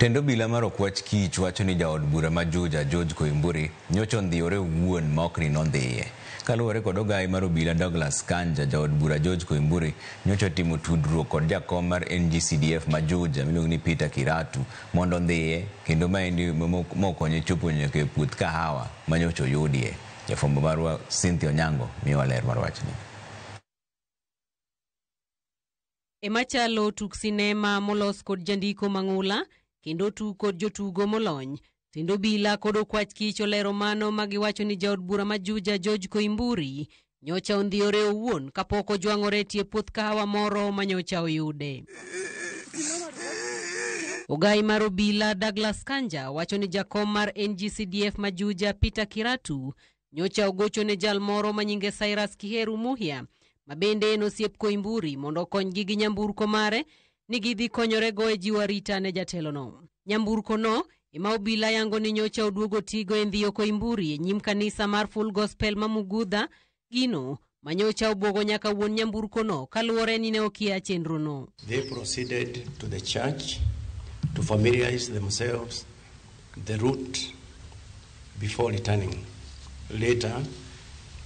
Tend obila mar Okwach Kich wacho ni jaod bura ma Juja George Koimburi nyocha ondhiyore owuon ma ok ni nondhiye. Kaluwore kod ogayi mar obila Douglas Kanja, jaod bura George Koimburi nyocha otimo tudruok kod jakom mar NGCDF ma Juja miluongo ni Peter Kiratu mondo ondhiye kendo maendi mokonye chopo nyaka e puoth kahawa ma nyocha oyudie. Jafwambo marwa Cynthia Onyango miyowa ler mar wachni. Ema chalo tuk sinema molos kod jandiko mang'ula kendo otug kod jotugo molony. Tend obila kod okwach kich olero mano ma giwacho ni jaod bura ma Juja George Koimburi nyocha ondhiyore owuon kapok ojwang'ore e tie puoth kahawa moro ma nyocha oyude. Ogai mar obila Douglas Kanja wacho ni jakom mar NGCDF ma Juja Peter Kiratu nyocha ogocho ne jal moro ma nyinge Cyrus Kiheru Muhia ma bende en osiep Koimburi mondo okonygi gi nyamburko mare ni gidhi konyorego e jiwo arita ne jatelono. Nyamburko no ema obila yango ni nyocha oduogo tigo e ndhiyo Koimburi e nyim kanisa mar Full Gospel ma Mugudha, gino manyocha obwogo nyaka wuon nyamburko no kaluwore ni ne okia chenro no. They proceeded to the church to familiarize themselves the route before returning. Later,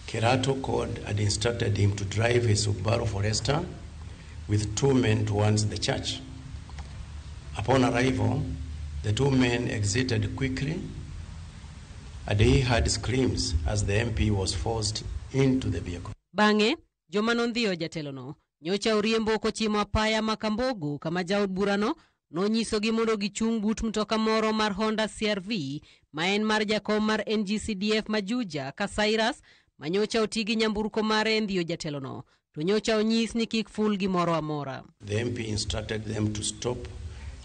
Kerato called and instructed him to drive his Subaru Forester with two men towards the church. Upon arrival, the two men exited quickly and he heard screams as the MP was forced into the vehicle. Bang'e, joma nondhiyo jatelono nyocha oriembo kochimo apaya ma Kambogo kama jaod burano nonyisogi mondo gichung' but mtoka moro mar Honda CRV ma en mar jakom mar NGCDF ma Juja ka Cyrus ma nyocha oti gi nyamburko mare e ndhiyo jatelono to nyocha onyis ni kik ful gimoro amora. The MP instructed them to stop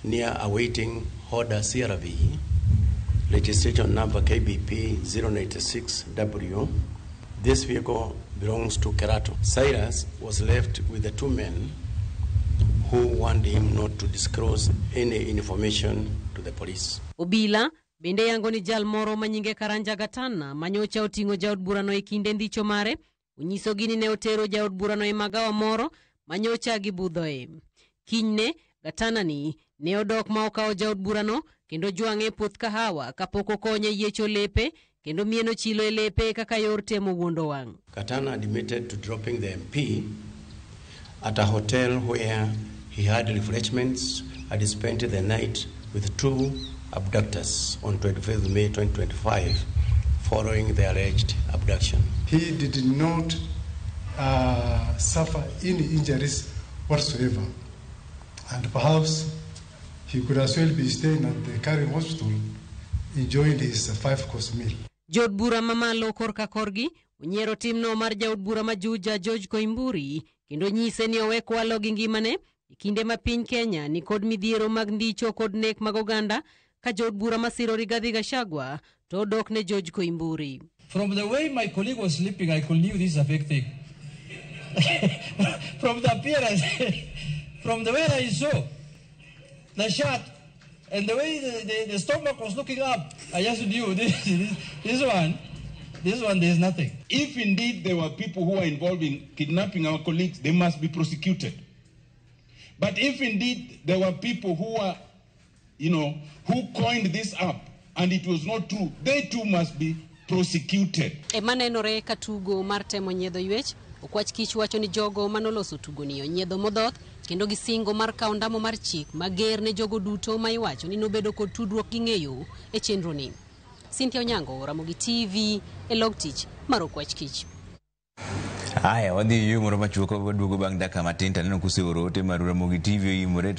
near a waiting Honda CRV, registration number KBP 096W. This vehicle belongs to Kerato. Cyrus was left with the two men who warned him not to disclose any information to the police. Obila bende yango ni jal moro ma nyinge Karanja Gatana manyocha oting'o jaod burano e kinde ndicho mare onyisogi ni ne otero jaod burano e magawa moro manyocha gibudhoe. Kinyne Gatana ni ne odok ma okawo jaod burano kendo jwang'e e puoth kahawa kapok okonye yiecho lepe kendo mieno chilo e lepe kaka yor temo wuondo wang'. Katana admitted to dropping the MP at a hotel where he had refreshments and spent the night with two abductors on 25th May 2025 following the alleged abduction. He did not suffer any injuries whatsoever. And perhaps he could as well be staying at the Karen Hospital enjoying his five course meal. Jood bura mamalo korka korgi onyiero timno mar jaod bura ma Juja George Koimburi kendo nyise ni owe kwalo gi ngimane e kinde ma piny Kenya ni kod midhiero mag ndicho kod nek mag oganda ka jood bura masiro Rigathi Gachagua to odok ne George Koimburi. From the way my colleague was sleeping, I could knew this is a fake thing. From the appearance, from the way I saw the shirt and the way the stomach was looking up, I just knew this one, there's nothing. If indeed there were people who were involved in kidnapping our colleagues, they must be prosecuted. But if indeed there were people who were, who coined this up and it was not true, they too must be prosecuted. Ema nenore ka tugo mar temo nyiedho ywech, Okwach Kich wacho ni jogo manoloso tugoni onyiedho modhoth kendo gisingo mar kawo ndamo mar chik mager ne jogo duto ma iwacho ni nobedo kod tudruok gi ng'eyo e chenro ni. Cynthia Onyango, Ramogi TV, e log tich mar Okwach Kich. Aya, wadhi e yueyo moro machuok waduogo bang' dakika matin to aneno kuseoro ote maru. Ramogi TV oimore.